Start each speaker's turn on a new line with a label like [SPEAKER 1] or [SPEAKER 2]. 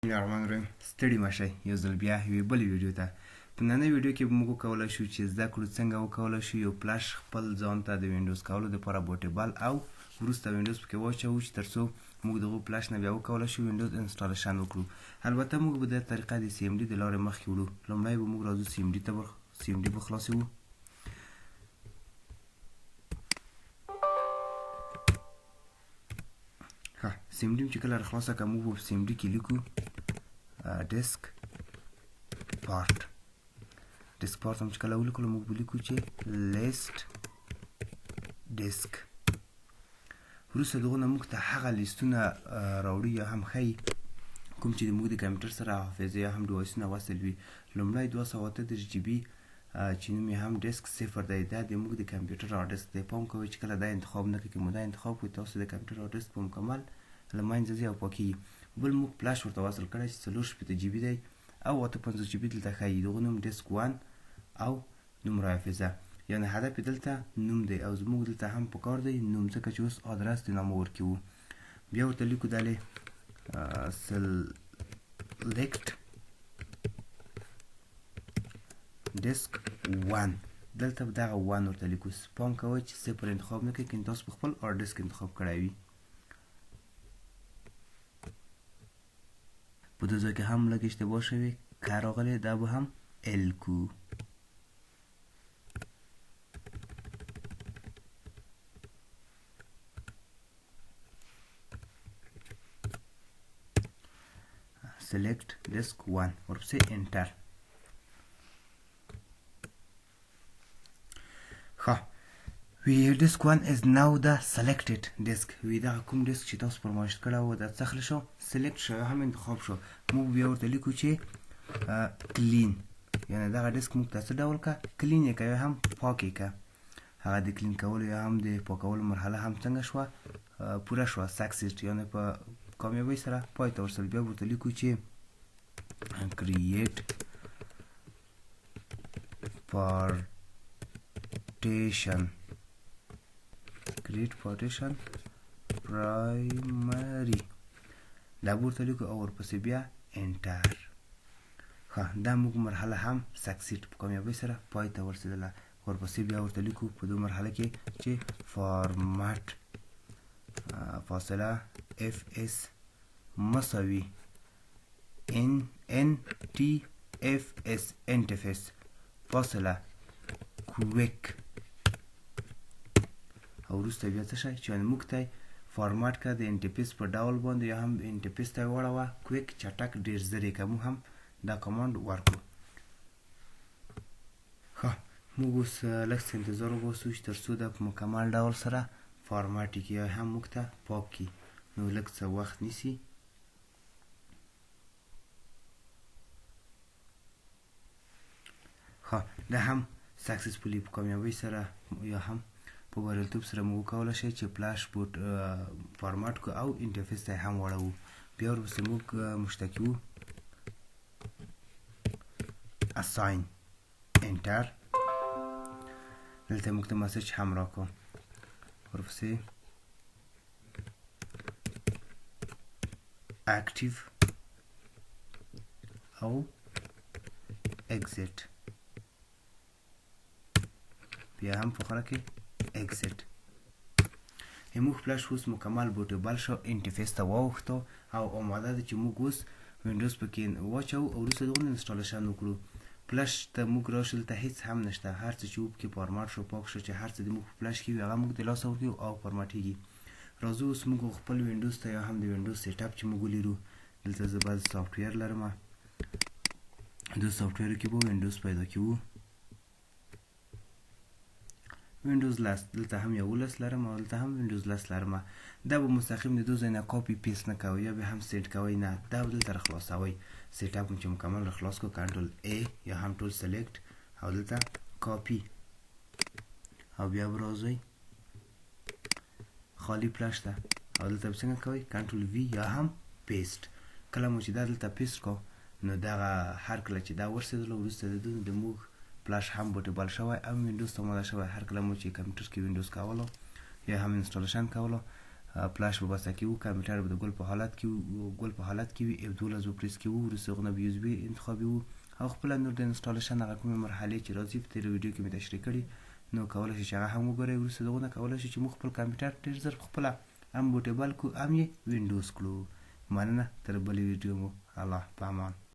[SPEAKER 1] الله الرحمن الرحیم. ستړي مه شئ، یو ځل بیا یوې بلې ویډیو ته. په ننۍ ویډیو کې به موږ وکولای شو چې زده کړو څنګه وکولای شو یو فلش خپل ځان ته د وینډوز کولو دپاره bootable او وروسته وینډوز پکې واچوو چې تر څو موږ دغو فلش نه بیا وکولای شو وینډوز installation وکړو. البته موږ به دا طریقه د CMD د لارې مخکې وړو. لومړی به موږ راځو CMD ته، CMD به خلاصوو. ښه، CMD چې کله راخلاصه کړه، موږ په CMD کې لیکو diskpart. diskpart هم چې کله ولیکلو، موږ به لیکو چې list disk. وروسته دغه نه موږ ته هغه لیستونه راوړي یا هم ښیي کوم چې د موږ د کمپیوټر سره حافظه یا هم device ونه وصل وي. لومړی 238 GB چې نوم یې هم ډیسک 0 دی، دا د موږ د کمپیوټر هارډ ډیسک دی. پام کوئ چې کله دا انتخاب نه کړئ، که مو دا انتخاب کړئ، تاسو د کمپیوټر هارډ ډیسک په مکمل له منځه ځي او پاکیږي. بل موږ فلش ورته وصل کړی چې 64 GB دی او 58 GB دلته ښیي. دغه نوم ډیسک 1 او نوم حافظه، یعنی هدف یې دلته نوم دی او زموږ دلته هم پکار دی نوم، ځکه چې اوس آدرس د نامه ورکوو. بیا ورته لیکو دلې select disk 1. دلته به دغه 1 ورته لیکو. پام کوئ چې 0 انتخاب نه کړئ، که تاسو په خپل هارډ ډیسک انتخاب کړی وي. په دې ځای کې هم لږ اشتباه شوې که راغلې، دا به هم L کو. Select disk 1، ورپسې enter. ښه، وی disk 1 is now the selected disk. وی دغه کوم ډیسک چې تاسو فرمایش کړی و، دا څه شو؟ select شو، هم انتخاب شو. موږ بیا ورته لیکو چې clean، یعنی دغه ډیسک موږ ته څه ډول که clean یې که هم پاک یې که. هغه د clean کولو یا هم د پاکولو مرحله هم څنګه شوه؟ پوره شوه، success، یعنی په کامیابۍ سره پای ته ورسېد. بیا ورته لیکو چې create partition، create partition primary، دا ورته لیکو او ورپسې بیا enter. ښه، دا موږ مرحله هم succeed په کامیابۍ سره پای ته ورسېدله. ورپسې بیا ورته لیکو په دو مرحله کې چې فارمټ فاصله FS مساوي NNTFS NTFS فاصله quick، او وروسته بیا څه شی چې موږ ته فارمټ که د NTFS په ډول باندې یا هم NTFS ته واړوه، quick چټک، ډېر زر یې که موږ هم دا command ورکړو. ښه، موږ اوس لږ څه انتظار وباسو چې تر څو دا په مکمل ډول سره فارمټ کړي یا هم موږ ته پاک کړي، نو لږ څه وخت نیسي. ښه، دا هم successfully په کامیابۍ سره یا هم په بریالیتوب سره موږ وکولی شي چې flash boot format کو او NTFS ته هم واړوو. بیا ورپسې موږ مشتکي وو assign، enter. دلته موږ ته message هم راکو. ورپسې active او exit، بیا هم په اخره کې exit. موږ فلش اوس مکمل bootable شو، NTFS ته واوښتو او آماده ده چې موږ اوس وینډوز پکې واچوو او وروسته دغه installation وکړو. فلش ته موږ راشو، دلته هیڅ هم نشته. هر څه چې پکې فارمټ شو، پاک شو، چې هر څه د موږ په فلش کې وي، هغه موږ د لاسه ورکړو او فارمټیږي. راځو اوس موږ خپل وینډوز ته یا هم د وینډوز setup چې موږ ولرو. دلته زه بعض software لرم، د software کې به وینډوز پیدا کیو. وینډوز 10، دلته هم 11 لرم او دلته هم وینډوز 10 لرم. دا به مستقیم د دوه ځای نه copy paste نه کوئ یا به هم سیټ کوئ نه، دا به دلته راخلاصوئ. setup چې مکمل راخلاص کو، control A یا هم ټول select او دلته کاپي، او بیا به راځئ خالی فلش ته او دلته به څنګه کوئ؟ control V یا هم paste. کله مو چې دا دلته paste کو، نو دغه هر کله چې دا ورسېدلو، وروسته د د موږ فلش هم bootable شوی او وینډوز ته آماده شوی. هر کله مو چې کمپیوټر کې وینډوز کولو یا هم installation کولو، فلش به بسته کې وو، کمپیوټر به د ګل په حالت کې وو، ګل په حالت کې وي، اف 12 به پریس کې وو، وروسته هغه نه به یو اس بي انتخابي وو او خپله نور د انسټالیشن هغه کومې مرحلې چې راځي په تېره ویډیو کې مې تشریح کړي، نو کولی شئ چې هغه هم وګورئ. وروسته دغه نه کولی شئ چې موږ خپل کمپیوټر ډېر زر خپله هم بوټیبل کړو، هم یې وینډوز کړو. مننه، تر بلې ویډیو مو الله په امان.